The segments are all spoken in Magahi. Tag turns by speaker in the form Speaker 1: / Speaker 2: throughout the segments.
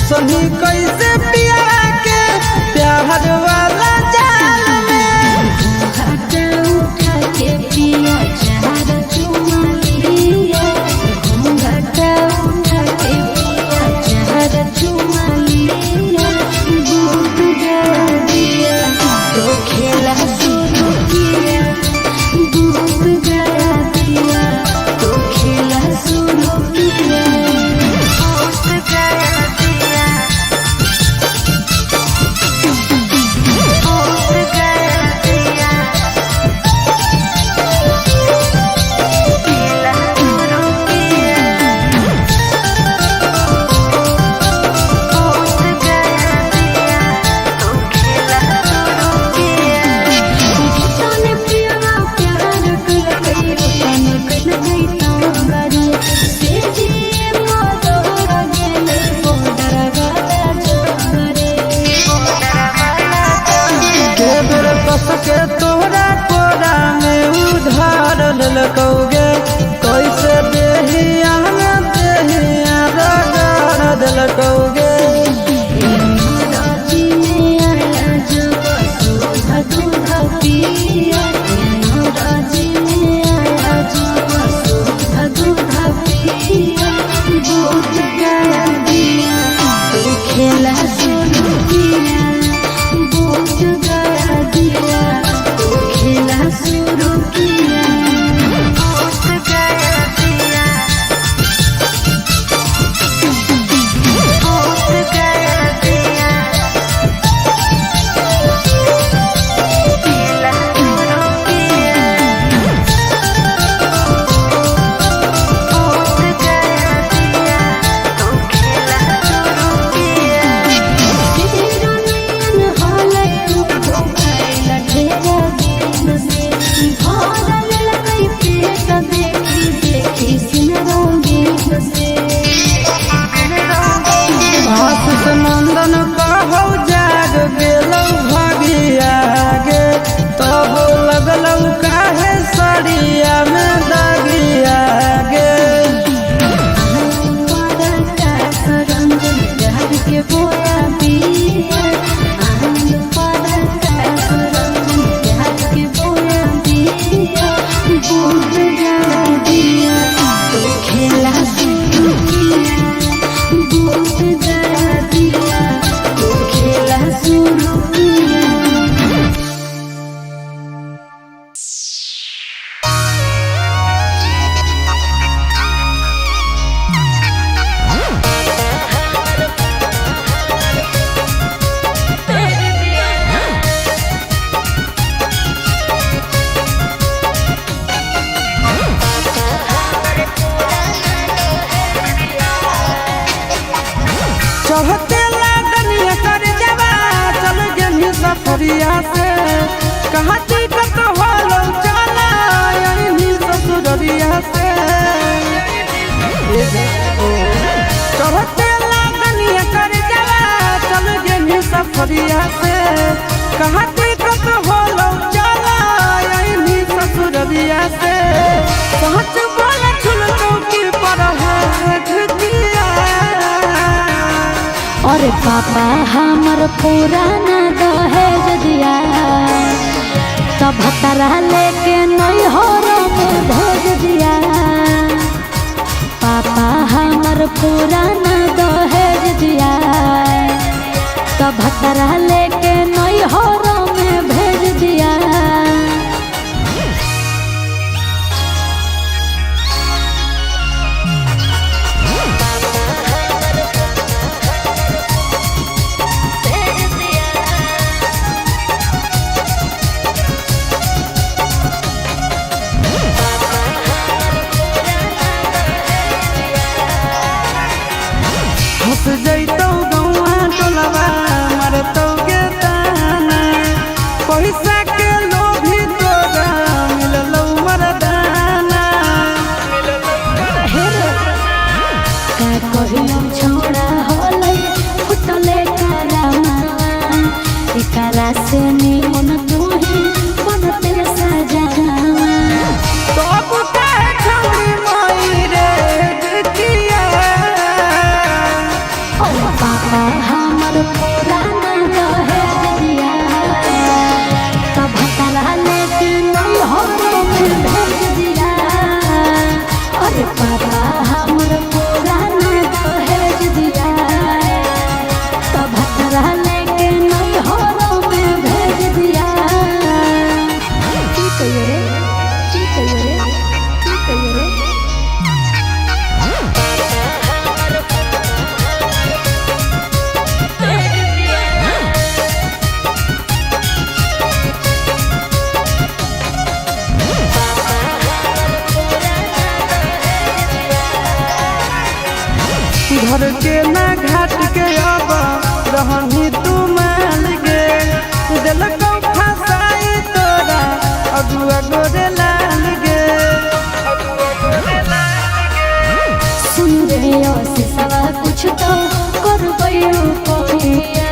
Speaker 1: सही कैसे पिया के प्यार वाला जाल में।
Speaker 2: घाटा उठा के पिया चार चुमा लिया, घाटा उठा के पिया चार चुमा लिया, भूत गया दिया तो खेला शुरू किया, भूत गया दिया तो खेला शुरू किया, भूत गया दिया, भूत गया दिया, खेला शुरू किया, भूत गया दिया तो खेला शुरू किया। तने पिया प्यार कर गई, तने कर गई तांगर से जी मोर गेले बॉर्डर वाला जोगरे, बॉर्डर वाला जोगरे।
Speaker 1: के बेर कस के तोरा कोरा में उधार लेलकौगे, कैसे देहिया में देहिया रगड़ देलकौगे।
Speaker 2: राजी में आया जब दूध दूध पिया, राजी में आया जब दूध दूध पिया, दूध गया दिया तो खेला शुरू किया, दूध गया दिया तो खेला शुरू किया, दूध गया दिया, भूत गया दिया, खेला शुरू किया, भूत गया दिया तो खेला शुरू किया। तेरा नयन हालय भूखाइल ढेरा दिन से, भरल लगई पेट देखी देखी सिनरंगीन से।
Speaker 1: आशीष नंदन कहौ जाग गेलौ भगिया गे, तब लगलौ काहे सरिया में दागिया गे।
Speaker 2: के बोया बिया, आनंद परकाश रंजन प्यार के बोया बिया, भूत गया दिया तो खेला शुरू किया, भूत गया दिया तो खेला शुरू किया।
Speaker 1: चढ़ते लागनिया कर जवा चल गेली सफरिया से, कहाँ टिकट होलो चला यही ससुररिया से। चढ़ते लागनिया कर जवा चल गेली सफरिया से, कहाँ टिकट होलो चला यही ससुररिया से। पहुँच बोला छुलकौ की पर है दिया।
Speaker 2: अरे पापा हमर पुराना दहेज दिया, तब भतरा लेके नैहर में भेज दिया। पापा हमर पुराना दहेज दिया, तब भतरा लेके नैहर में भेज दिया।
Speaker 1: हंस जैतौ गौआ टोलवा मरतौ गे ताना, पैसा के लोभी तोरा मिललौ मरदाना।
Speaker 2: का कहियो छोड़ा होलै फुटले करामा, एकरा से निमन तू ही बनते सजावा।
Speaker 1: तब काहे छौरी माई रे दिखिया।
Speaker 2: ओ पापा
Speaker 1: घर के ना घाट के अब रहनी तू मान गे। दिलकौ फसाई तोरा अगुआ गोरे लाल गे।
Speaker 2: सुन रे सवा कुछ तो करबै कोइया,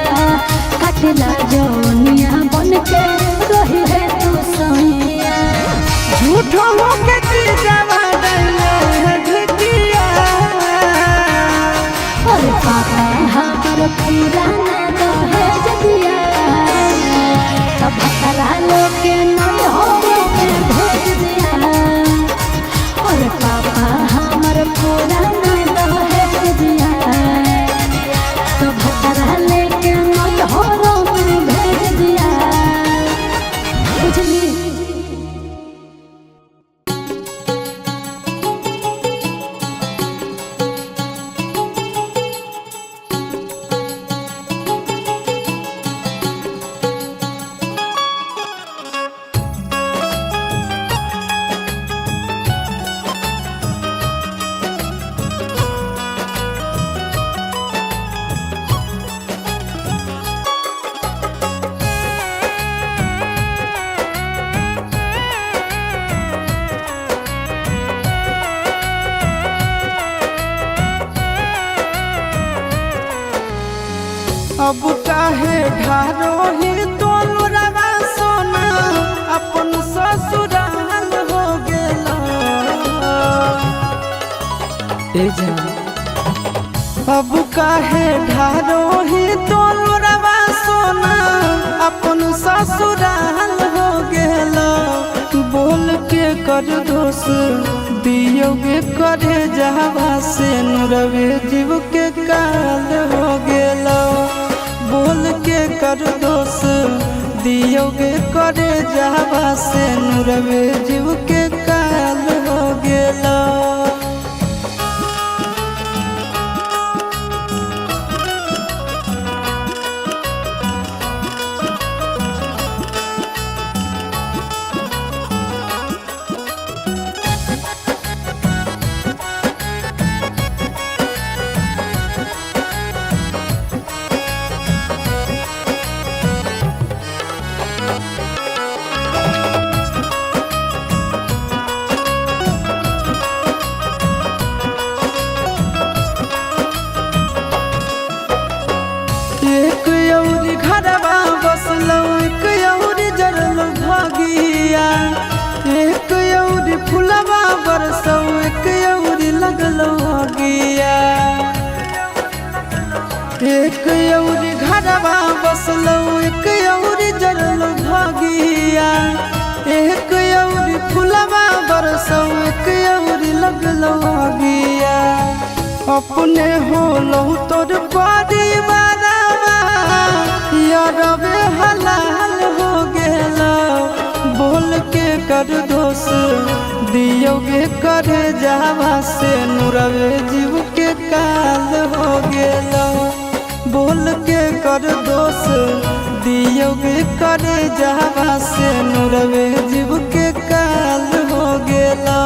Speaker 2: काटला जौनिया बन के रही है तू सैया।
Speaker 1: झूठो के चीजवा डले ढिकिया।
Speaker 2: और पापा हमर पुराना दहेज दिया, तब भतरा लोग के नहीं हो में भेज दिया। और पापा हमर पुराना दहेज दिया, तो भतरा लेके नहीं हो में भेज दिया। बुझली।
Speaker 1: अब काहे ढारो ही तोलू रवा सोना अपन ससुराल हो गेला। ए जान। अब काहे ढारो ही तोलू रवा सोना अपन ससुराल हो गेला। बोल के कर दोष दियोगे करे जावा से नुरवे जीव के काल हो गेला। बोल के कर दोष दियोगे करे जावा से नुरवे जीव के काल हो गेला। एक यौरी घरवा बसलौ एक यौरी जरल भागिया। एक यौरी फुलवा बरसौ एक यौरी लगलौ अगिया। एक यौरी घरवा बसलौ एक यौरी जरल भागिया। एक यौरी फुलवा बरसौ एक यौरी लगलौ अगिया। अपने होलौ तोर परिवारवा यारवे हलाल हो गेला। बोल के कर दोष दियोगे करे जावा से नुरवे जीव के काल हो गेला। बोल के कर दोष दियोगे करे जावा से नुरवे जीव के काल हो गेला।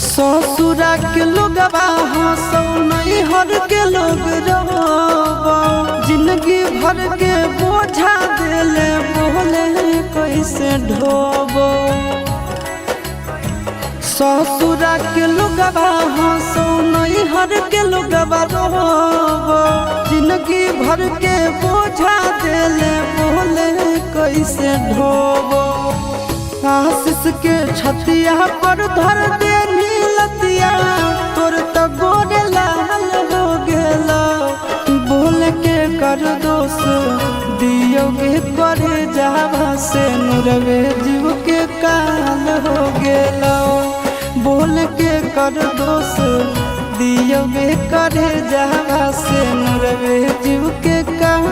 Speaker 1: ससुरा के लोगवा हंसौ नैहर के लोग रोबो। जिंदगी भर के बोझा देले बोले कैसे ढोबो। ससुरा के लोगवा हंसौ नैहर के लोगवा रोबो। जिंदगी भर के बोझा देले बोले कैसे ढोबो। आशीष के छतिया पर धर दे नीलतिया तोर तो गोरे लाल हो गेला। बोल के कर दोष दियोगे करे जावा से नुरवे जीव के काल हो गेला। बोल के कर दोष दियोगे करे जावा से नुरवे जीव के काल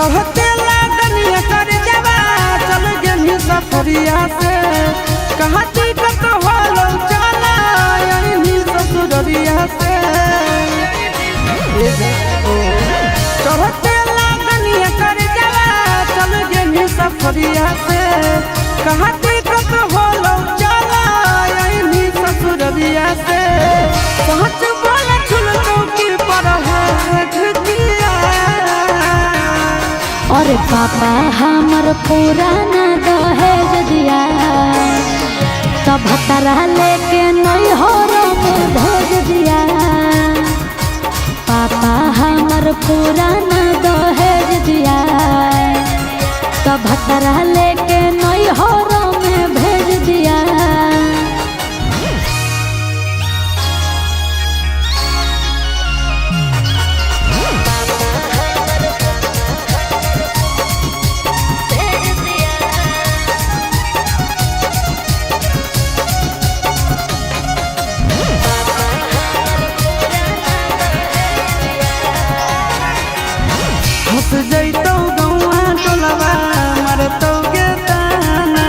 Speaker 1: चढ़ते लागनिया कर जवा चल गेनी सफरिया से कहाँ दिक्कत होलो चला अइनी ससुररिया से। चढ़ते लागनिया कर जवा चल गेनी सफरिया से कहाँ दिक्कत होलो चला अइनी ससुररिया से। पहुँच बोला छुलकौ की पर है झुकिया।
Speaker 2: अरे पापा हमर पुराना दहेज दिया तब भतरा लेके नैहर में भेज दिया। पापा हमर पुराना दहेज दिया तब भतरा लेके नैहर में भेज दिया।
Speaker 1: हंस जैतौ गौआ टोलवा मरतौ गे ताना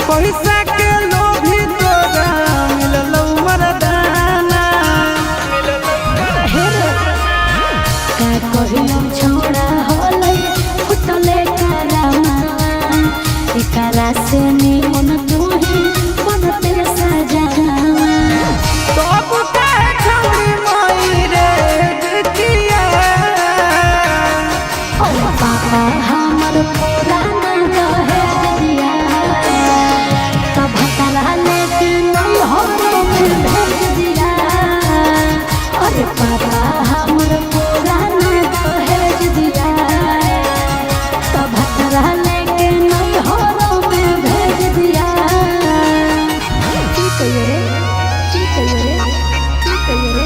Speaker 1: पैसा के लोभी तोरा मिललौ मरदाना।
Speaker 2: का कहियो छोड़ा होलै फुटले करामा एकरा से निमन तुही बनते सजावा।
Speaker 1: तब काहे छौरी माई रे जितिया।
Speaker 2: ओ पापा हमर पुराना दहेज दिया तब भतरा लेके नैहर में भेज दिया। अरे पापा हमर पुराना दहेज दिया तब भतरा लेके नैहर में भेज दिया। की कहियो रे, की कहियो रे, की कहियो रे।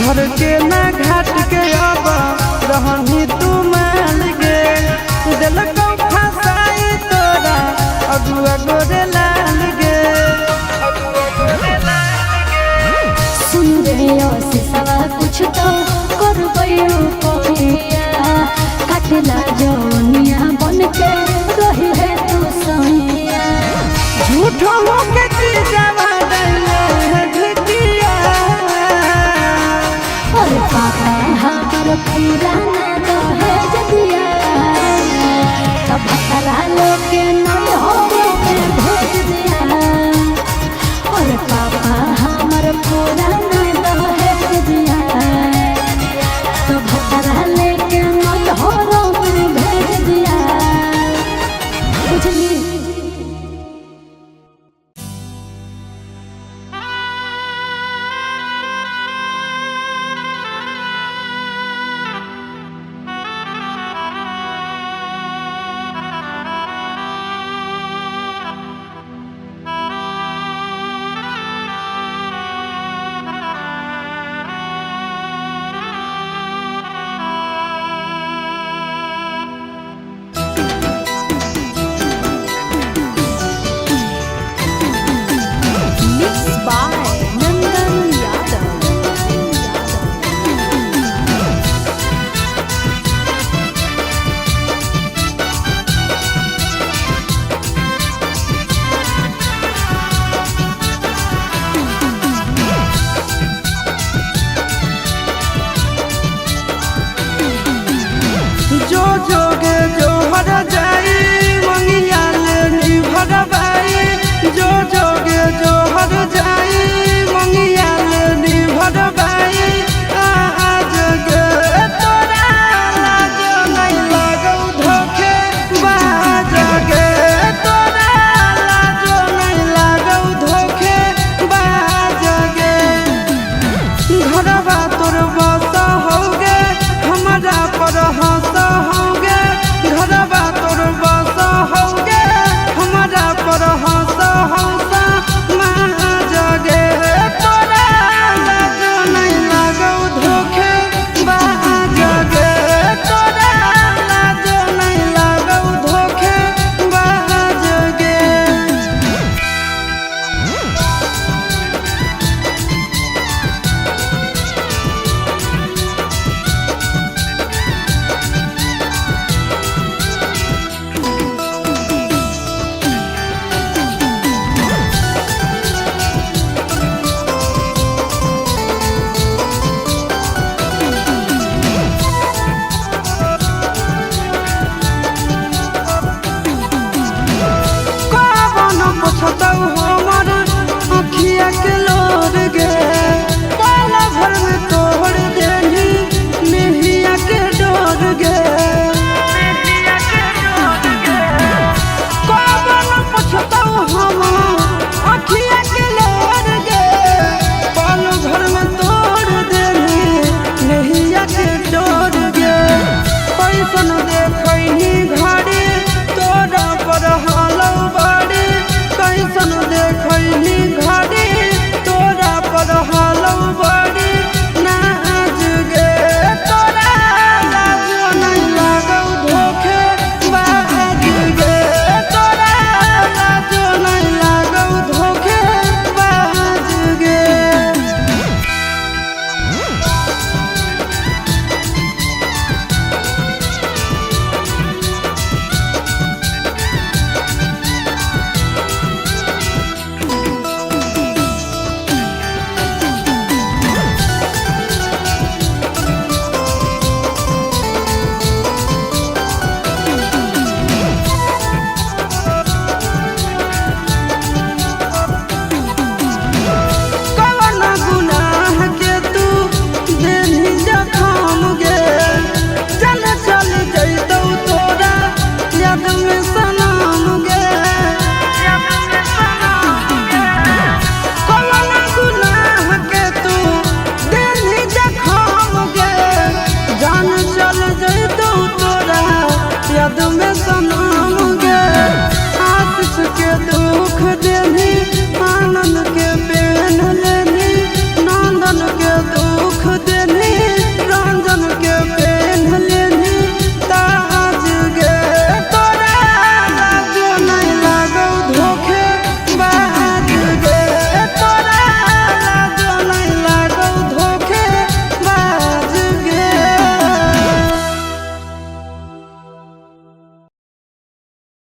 Speaker 1: घर के ना घाट के अब रहनी तू मान गे दिलकौ फसाई तोरा अगुआ गोरे लाल गे।
Speaker 2: सुन रे सवा कुछ तो करबैयो कोइया काटला जौनिया बन के रही है तू सैया।
Speaker 1: झूठो होके चीजवा दैले झुकिया।
Speaker 2: अरे पापा हमर पुराना दहेज दिया तब भतरा लेके